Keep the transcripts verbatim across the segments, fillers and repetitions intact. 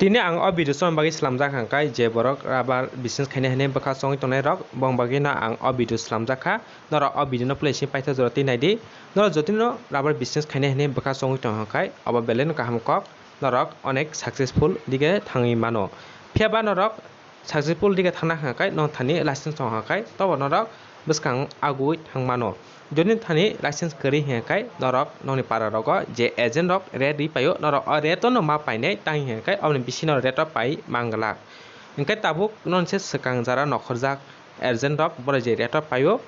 Tini ang o video chong bagwi slamjak hwnkhe je borok rubber business khainai hinwi bwkha chongwi tongnai rok, bong bagwi no ang o video slamjak kha. Norok o video no please paithago jora twi naidi. Norok jotino rubber business khainai hinwi bwkha chongwi tong hwnkhe obo belai no kaham kok, norok onek successful dige thangwi mano. Phiya ba norok successful dige thangna hwnkhe nong thani license tong hwnkhe tobo norok bwskang agui thang mano. Jodi thani license kwrwi hwnkhe norok nongni para rogo je agent rok rate ri paio, norok o rate no ma painai tang hwnkhe oboni bisingo rate o pai manglak. Hwnkhe tabuk nong se swkang jara nokhorjak agent rok borok je rate o paio,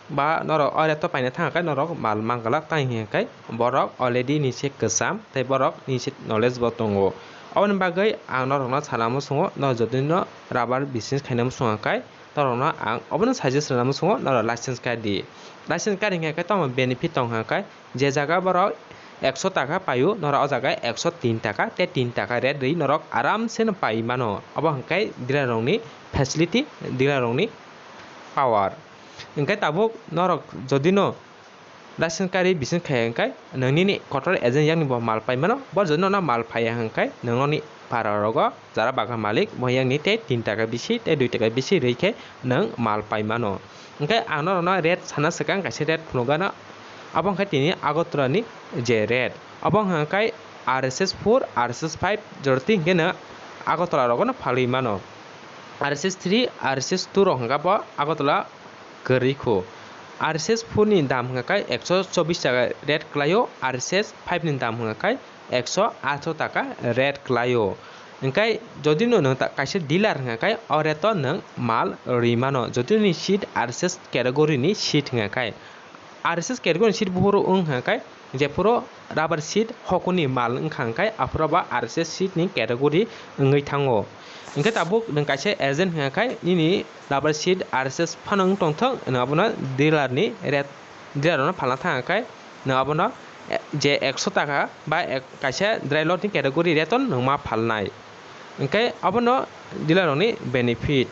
ba norok o rate o paina thang khe norok mal manglak, tang hwnkhe borok already ni se kwcham tei borok ni se knowledge bo tongo. Oboni bagwi ang norokno sana muchungo, norok jodi no rubber business khaina muchung khe norokno ang obono suggest rwna muchungo, norok license kari di. License kari hwnkhe tamo benefit tong hwnkhe je jaga borok ekso taka paio, norok o jaga ekso tin taka tei tin taka rate rwi norok aram se no pai mano. Obo hwnkhe dealer rokni facility, dealer rokni power. Hwnkhe tabuk norok jodi no license kari business khai hwnkhe nwng nini kotor agent yakni bo mal pai mano. Bo jodi nono mal phaiya hwnkhe nwng noni para rogo jara bagan malik bo yakni tei tin taka bisi tei dui taka bisi rwi khe nwng mal pai mano. Hwnkhe ang norokno rate sana swkang kaisa rate phunukgano, abo hwnkhe tini Agartala ni je rate, abo hwnkhe R S S four, R S S five jora twi hwnkhe no Agartala rogo no phalwi mano. R S S three, R S S two rok hwnkhe bo Agartala kwrwi kho. R S S four ni dam hwnkhe ekso chobbish taka rate kwlaio, R S S five ni dam hwnkhe ekso atharoh taka rate kwlaio. Hwnkhe jodi no nwng ta-, kaisa dealer hwnkhe o rate o nwng mal rwi mano, jodi ni seat R S S category ni seat hwnkhe. R S S category ni seat buphuru wng hwnkhe, jephuru rubber seat hokuni mal wngkha hwnkhe, aphuru bo R S S seat ni category wngwi thango. Hwnkhe tabuk nwng kaisa agent hwnkhe nini rubber seat R S S phano wng tongthok, nwng abono dealer ni rate, dealer rokno phalna thang khe nwng abono, eh, je ekso taka ba ek-, kaisa dry lot ni category rate o nwng ma phalnai. Hwnkhe abono dealer rokni benefit.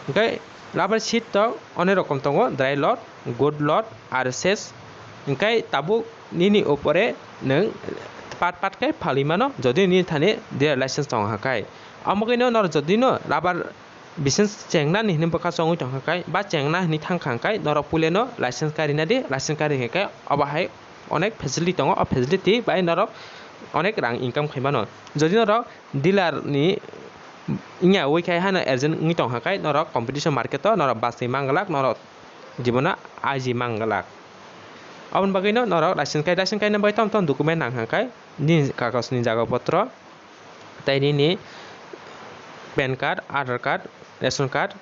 Hwnkhe rubber seat to onek rokom tongo, dry lot, good lot, R S S. Hwnkhe tabuk nini upore nwng part part khe phalwi mano, jodi nini thani dealer license tong kha khe. Omo khe no norok jodi no rubber business chengnani hinwi bwkha chongwi tongkha khe ba chengna hinwi thangkha khe norok puileno license karina di, license kari khe obo hai onek facility tongo, o facility bai norok onek rang income khai mano. Jodi norok dealer ni wngya ui khai hano agent wngwi tongkha khe norok competition market o norok bachwi manglak, norok jibono aji manglak. Aboni bagwi no norok license kai, license kaina bai tamo tamo document nangkha khe nini kagoj ni jaga potro, tei nini pan card, Aadhaar card, ration card,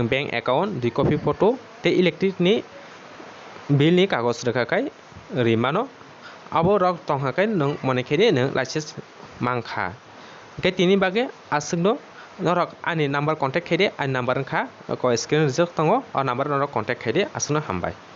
bank account, dui copy photo tei electric ni bill ni kagoj rwkha khai rwi mano. Abo rok tongkha khai nwng mone khe di nwng license mankha. Hwnkhe tini bagwi aswkno norok ani number contact khai di, ani number wngkha o screen rijak tongo, o number norok contact khai di, aswkno hambai.